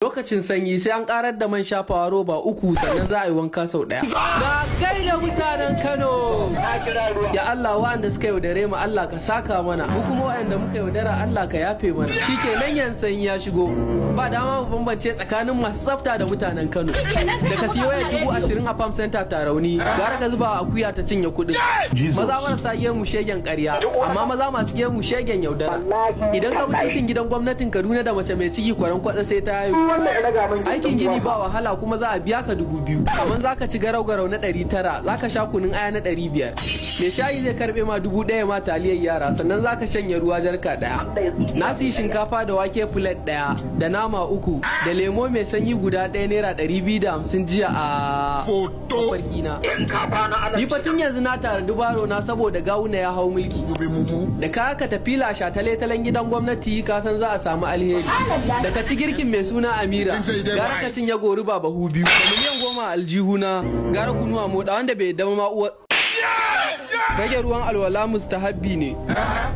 Lokacin sanyi sai an karar da man shafawa roba 3 sannan za a yi wanka sau 1. Ga kai da mutanen Kano. Ya Allah, waɗanda suka yaudare mu Allah ka saka mana. Mu kuma waɗanda muka yaudara Allah ka yafe mana. Shikenan yan sanyi ya shigo. Ba dama mu bambance tsakanin masu tsafta da mutanen Kano. Da ka siyo wayar 20,000 a Farm Center Tarauni, gara ka zuba akuya ta cinye kuɗin. Maza marasa gemu shegen ƙarya, amma maza masu gemu shegen yaudara. Idan ka bi titin gidan gwamnatin Kaduna da mace mai ciki kwaran kwatsa sai ta haihu. Aikin gini ba wahala kuma za a biya ka 2,000. Amma za ka ci garau-garau na 900, za ka sha kunun aya na 500. Mai shayi zai karbe ma 1,000 ma taliyar yara, sannan za ka shanye ruwa jarka 1. Na siyi shinkafa da wake plate 1 da nama 3 da lemo mai sanyi guda 1 naira 250 jiya a mafarki na. Ni fa tun yanzu na tare dubaro na saboda gawuna ya hau mulki. Da ka ka tafi lasha tale-talen gidan gwamnati ka san za a samu alheri. Da ka ci girkin mai suna Amira, gara ka cinye goruba bahu 2. Da 10,000,000 aljihuna, gara kunuwa moda wanda bai dama ma uwa. Rage ruwan alwala mustahabbi ne.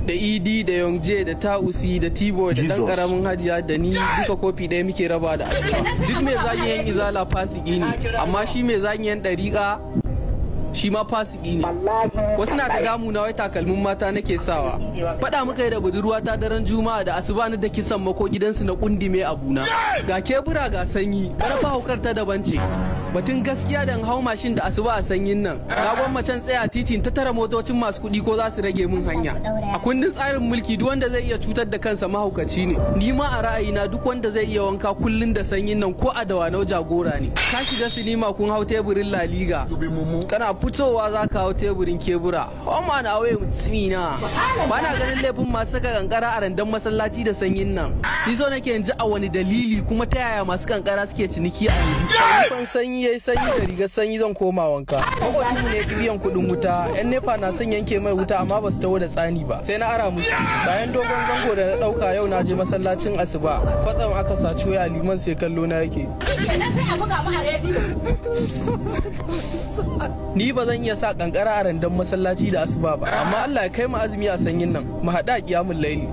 Da Idi da Yongje da Tausi da Tibo da dan karamin hajiya da ni duka kofi ɗaya muke raba da asuba. Duk mai zagin yan izala fasiki ne, amma shi mai zagin yan ɗariƙa shi ma fasiki ne. Wasu na ta damu na wai takalmin mata nake sawa. Faɗa muka yi da budurwa ta daren Juma'a da asuba ni da kisan mako gidansu na kundime abuna. Ga kebura ga sanyi, bana fa haukar ta daban ce. Batun gaskiya da hau mashin da asuba a sanyin nan, na gwammace tsaya titin ta tara motocin masu kuɗi ko za su rage min hanya. A kundin tsarin mulki duk wanda zai iya cutar da kansa mahaukaci ne. Ni ma a ra'ayina duk wanda zai iya wanka kullun da sanyin nan ko a dawanau jagora ne. Ka shiga sinima kun hau teburin La Liga, kana fitowa za ka hau teburin kebura. Homa na waye mutumi na. Ba na ganin laifin masu saka kankara a randan masallaci da sanyin nan. Ni so nake yanzu a wani dalili kuma ta yaya masu kankara suke ciniki a yanzu. Sanyi yayi sanyi da rigar sanyi zan koma wanka. Makocinmu ne biyan kuɗin wuta, yan nepa na son yanke mai wuta amma ba su taho da tsani ba. Sai na ara musu. Bayan dogon zango da na ɗauka yau na je masallacin asuba. Kwatsam aka saci waya liman sai kallo na yake. Ni ba zan iya sa kankara a randan masallaci da asuba ba, amma Allah ya kai mu azumi a sanyin nan, mu haɗa a kiyamul laili.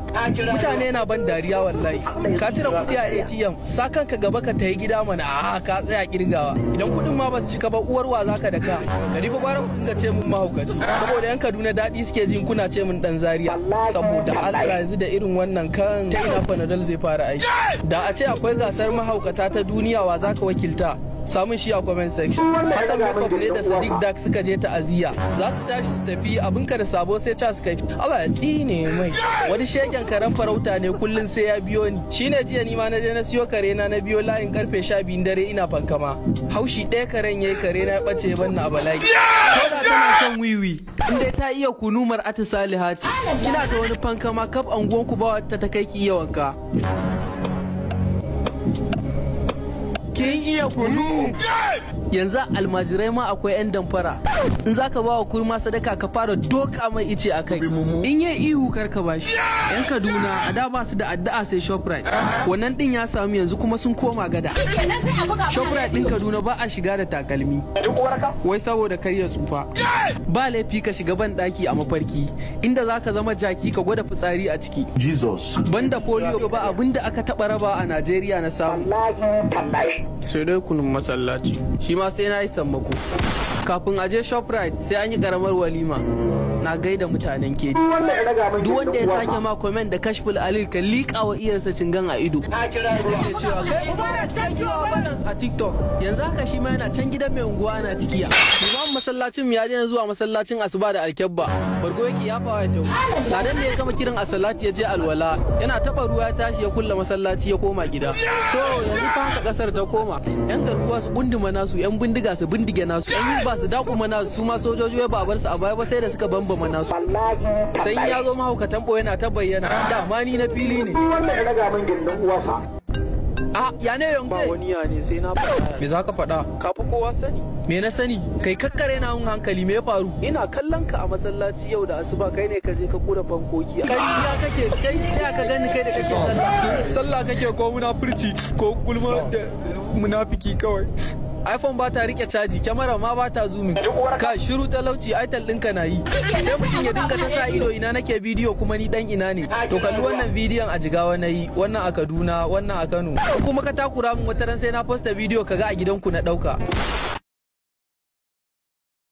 Mutane na ban dariya wallahi. Ka cire kuɗi a ATM, sa kanka gaba ka tayi gida mana, a ka tsaya kirgawa. Idan kuɗin ma ba su cika ba uwar wa zaka da ka. Gari fa gwara ku dinga ce mun mahaukaci. Saboda yan Kaduna daɗi suke jin kuna ce mun dan Zaria. Saboda Allah yanzu da irin wannan kan ta ina Panadol zai fara aiki. Da a ce akwai gasar mahaukata ta duniya wa zaka wakilta? Samun shi a comment section. Hassan Makeup ne da Sadiq Dak suka je ta'aziyya. Za su tashi su tafi abinka da sabo sai ca suka yi. Allah ya tsine mai. Wani shegen karen farauta ne kullun sai ya biyo ni. Shine jiya ni ma na je na siyo kare na na biyo layin karfe 12 dare ina fankama. Haushi ɗaya karen yayi kare na ya bace ya banna a bala'i. Koda tana son wiwi. In dai ta iya kunumar ati saliha ce. Kina da wani fankama kaf anguwanku ba wata ta kai ki iya wanka. Kin iya kunu. Yanzu almajirai ma akwai 'yan damfara. In za ka ba wa kurma sadaka ka fara doka mai ice a kai. In yi ihu kar ka bashi. 'Yan Kaduna a da ba su da addu'a sai Shoprite. Wannan din ya samu yanzu kuma sun koma gada. Shoprite din Kaduna ba a shiga da takalmi. Wai saboda kar ya tsufa. Ba laifi ka shiga ban daki a mafarki. Inda za ka zama jaki ka gwada fitsari a ciki. Jesus. Banda polio ba abinda aka taba raba a Najeriya na samu. Sai dai kunun masallaci. Shi ma sai na yi sammako. Kafin a je Shoprite sai an yi karamar walima. Na gaida mutanen kedi. Duk wanda ya sake ma comment da Kashful Alil ka liƙa wa iyarsa cingan a ido. Cewa kai Mubarak thank you balance a TikTok. Yanzu haka shi ma yana can gidan mai unguwa ana cikiya. Limamin masallacin ya daina zuwa masallacin asuba da alkyabba. Bargo yake yafawa ya tafi. Ladan da ya gama kiran asalati ya je alwala. Yana taba ruwa ya tashi ya kulla masallaci ya koma gida. To yanzu fa haka kasar ta koma. Yan garkuwa su gunduma nasu, yan bindiga su bindige nasu, yan hizba su dakuma nasu, su ma sojoji ba a bar su a baya ba sai da suka bambama nasu. Sai ya zo mahaukatan boye yana ta bayyana. Dama ni na fili ne. Wannan ya raga min gindin uwarsa. A ya ne yanke? Ba wani ya ne sai na faɗa. Me za ka faɗa? Ka fi kowa sani. Me na sani? Kai kakkare na mun hankali me ya faru? Ina kallon ka a masallaci yau da asuba kai ne ka je ka kura fankoki. Kai ya kake kai ta ka gani kai da kake sallah. Sallah kake ko munafurci ko gulma da munafiki kawai. iPhone ba ta rike caji, kyamara ma ba ta zooming. Ka shiru talauci, Itel ɗinka na yi. Sai mutum ya dinga ta sa ido ina nake bidiyo, kuma ni dan ina ne? To kalli wannan bidiyon, a Jigawa na yi wannan, a Kaduna wannan, a Kano. Kuma ka takura min, wata ran sai na posta bidiyo kaga a gidanku na ɗauka.